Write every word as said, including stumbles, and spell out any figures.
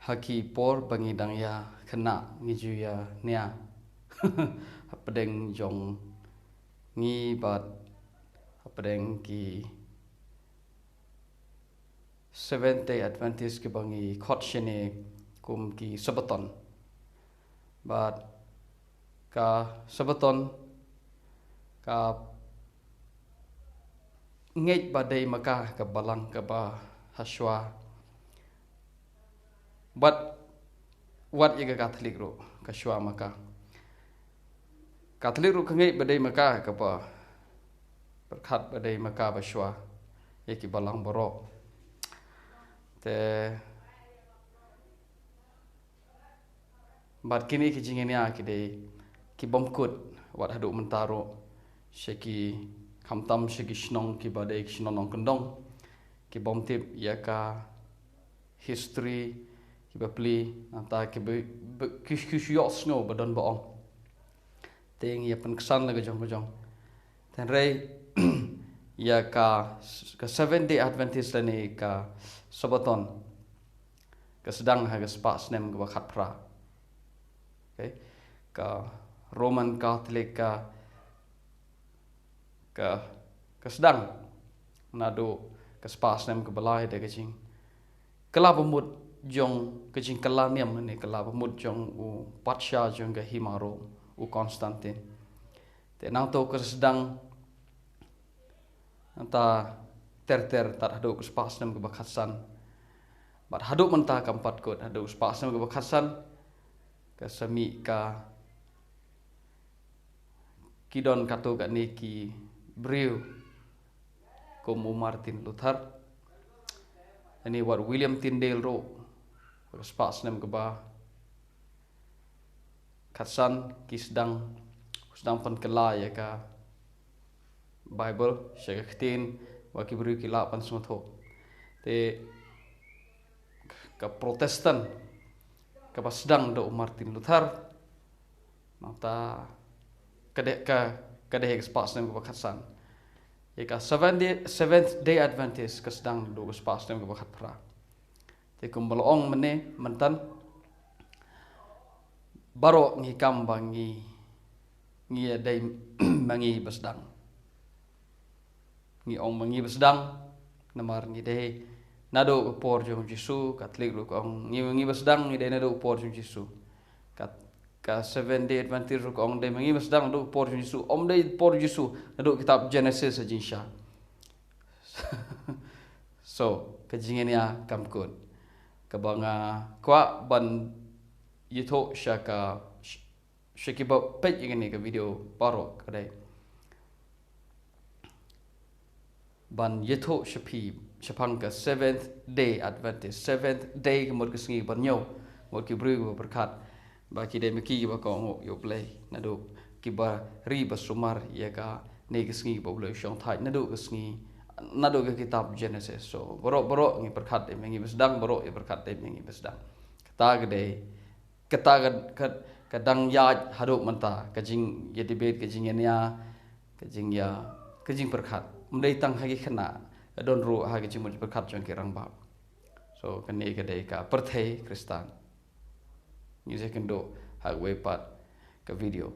Ha ki por ba ngi dang ïa khynnah ngi ju ïa nia hapdeng jong ngi bad hapdeng ki Seventh Day Adventist kiba ngi khot shane kum ki Sabbaton. Bad ka Sabbaton ka ngeit ba dei ma ka ka balang kaba hashwa. Bad wat ïa ka Katholik ruh ka shwa ma ka. Katholik ruh ka ngeit ba dei ma ka kaba pyrkhat ba dei ma ka ba shwa ïa ki balang baroh. Te bad kine ki jingïania ki dei ki bym kut wat haduh mynta ruh sha ki, khamtam sha ki shnong kiba dei ki shnong nongkyndong, ki bym tip ïa ka history kiba plie, nangta kiba, ba, ki, ki shu ïohsngew ba don ba ong. Te ngi ïa pynksan la ka jong ka jong. Hynrei ïa ka, ka Seventh Day Adventist lane ka Sabbaton ka sdang ha ka spah snem kaba khatphra. Okay. Ka Roman Catholic ka, ka, ka sdang naduh ka spah snem kaba lai da ka jingkylla bamut jong, ka jingkylla niam ne kylla bamut jong u patsha jong ka Hima Rome, u Constantine. Te nangta ka sdang nangta ter ter tad haduh ka spah snem kaba khatsan. Bad haduh mynta kam pat kut, haduh spah snem kaba khatsan ka sa mih ka, ki don katto katne ki briew kum u Martin Luther, lane wat William Tyndale ruh, ka spah snem kaba khatsan ki sdang, sdang pynkylla ïa ka Bible sha ka ktien ba ki briew ki lah ban sngewthuh. Te ka Protestant kaba sdang da u Martin Luther, nangta ka dei ka, ka dei ka spah snem kaba khatsan. Ïa ka Seventh Day, Seventh Day Adventist ka sdang da ka spah snem kaba khatphra. Te kumba la ong mynne mynta, baroh ngi kam ba ngi, ngi ïa dei ma ngi ba sdang. Ngi ong ma ngi ba sdang namar ngi dei naduh ka por jong Jisu. Katholik ruh ka ong ngi, ngi ba sdang ngi dei naduh ka por jong Jisu. Ka, ka Seventh Day Adventist ruh ka ong dei ma ngi ba sdang naduh ka por jong Jisu. Ym dei por Jisu, naduh kitab Genesis ha jingshisha. So ka jingïania kam kut. Kaba nga kwah ban ïathuh sha ka, sha kiba peit ïa kane ka video baroh ka dei ban ïathuh sha phi shaphang ka Seventh Day Adventist. Seventh Day ka mut ka sngi ban ñiew, mut ki briew kiba pyrkhat ba ki dei ma ki kiba kohnguh ïa U Blei, naduh kiba ri ba sumar ïa kane ka sngi ba U Blei u shong thait, naduh ka sngi, naduh ka kitab Genesis. So baroh, baroh ngi pyrkhat dei ma ngi ba sdang, baroh ïa pyrkhat dei ma ngi ba sdang. Kata ka dei, kata ka, ka, ka dang ïaid haduh mynta, ka jingïa debate, ka jingïania, ka jingïa, ka jingpyrkhat. Ym dei tang ha ki khynnah, ka don ruh ha ka jingmut jingpyrkhat jong ki rangbah. So kane ka dei ka pyrthei Khristan. Ngi sa ïakynduh ha kawei pat ka video.